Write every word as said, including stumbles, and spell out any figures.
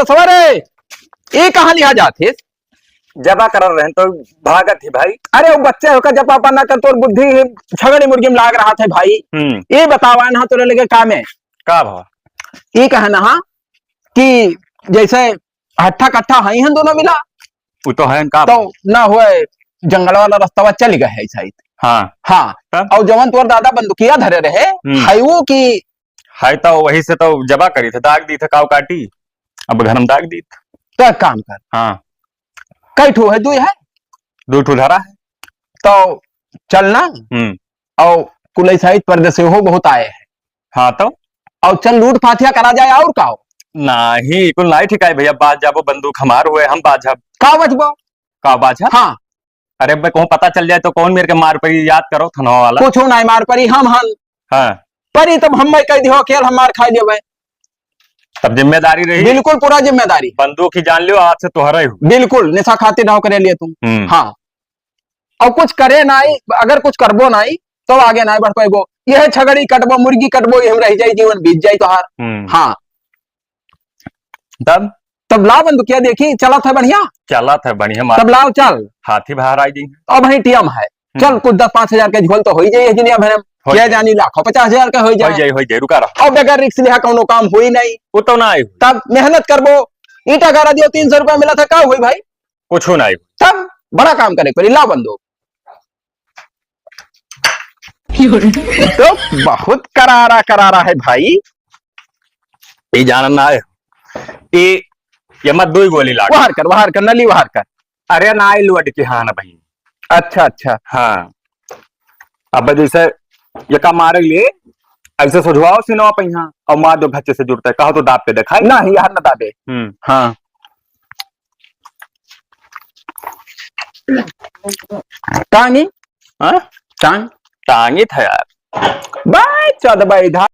सवारे, ई कहाँ लिहा जात है? जबा करत रहेन तो भागत ही भाई। अरे वो बच्चे होकर जबा पाना कर, तोर बुद्धि ही छगड़ी मुर्गी में लाग रहत है भाई। हम्म। ई बतावा ना तोरे लगे काम है। का भवा? ई कहना हा कि जैसे हट्ठा कट्ठा हई हैं दोनों मिला। उ तो हयन का? तो ना होए, जंगल वाला रस्तवा चल गए है शायद। हाँ। हाँ। तब? और जवन तोर दादा बंदुकिया धरे रहे, हम्म। है वो कि है तो वही से तो जबा करी थे, दाग दी थे, काव काटी, अब घर में दाग दी थे। तो एक काम कर। हाँ। कई ठो है? दुई है? दुई ठो धरा है। तो चलना। हम्म। और कुलई साहित परदेसी हो बहुत आए हैं। हाँ तो? और चल लूट फाथिया करा जाए और का हो? नाही, कुल नाही ठिकाई भैया, बाज जाबो, बंदूक हमार हुए, हम बाजब। का बचबो? का बाजब? हाँ। अरे बे, कहूँ पता चल जाए तो कौन मेरे के मार पड़ी, याद करो थनवा वाला। कुछ नाही मार पड़ी, हम हन। हाँ। परी तब हम मैं कह दियो, अकेल हम मार खाई लेबे। तब जिम्मेदारी रही? बिल्कुल पूरा जिम्मेदारी। बंदूक ही जान लियो, आज से तोहरा ही हो। बिल्कुल, नशा खातिर ना करे लिए तुम। हम्म। हाँ। और कुछ करे नाही, अगर कुछ करबो नाही, तो आगे नाही बढ़ पाएगो। यह छगड़ी कटबो, मुर्गी कटबो, ये हम रह जाई, जीवन बीत जाई तोहार। हम्म। हाँ। तब? तब लाव बंदुकिया देखी, चलत है बढ़िया? चलत है बढ़िया, मार। तब लाव चल। हाथी बाहर आई गई। अब ही टीएम है। हम्म। चल, कुछ दस पाँच हजार के झोल तो हो ही जाई है दुनिया भर में। हो क्या जाई। जानी लाखों पचास हजार का हो हो जाए। जाई, हो जाई, रुका रहा। अब बगैर रिस्क लिहा कौनो काम होई नाही। वो तो ना आई। तब मेहनत करबो, ईंटा गाड़ा दियो, तीन सौ रुपया मिला था, का हुई भाई? कुछ ना आई। तब बड़ा काम करे के पड़ी, लाव बंदूक। तो बहुत करारा करारा है भाई। ई जाना ना है। ई, ये मत दो ही गोली लाग। वहार कर, वहार कर, नली वहार कर। अरे ना, ई लुअट के हाँ ना बहिन। अच्छा, अच्छा। हाँ। अब जैसे ये का मारे लिए, ऐसे सुझवाओ सिनवा पे यहाँ, और मार दो भच्चे से जुड़ता है। कहो तो दाब के दिखाई। ना, यहाँ ना दाबे। हम्म। हाँ। टांगी? हाँ? टांग? टांगी था यार। बाय चौदह बाई धार।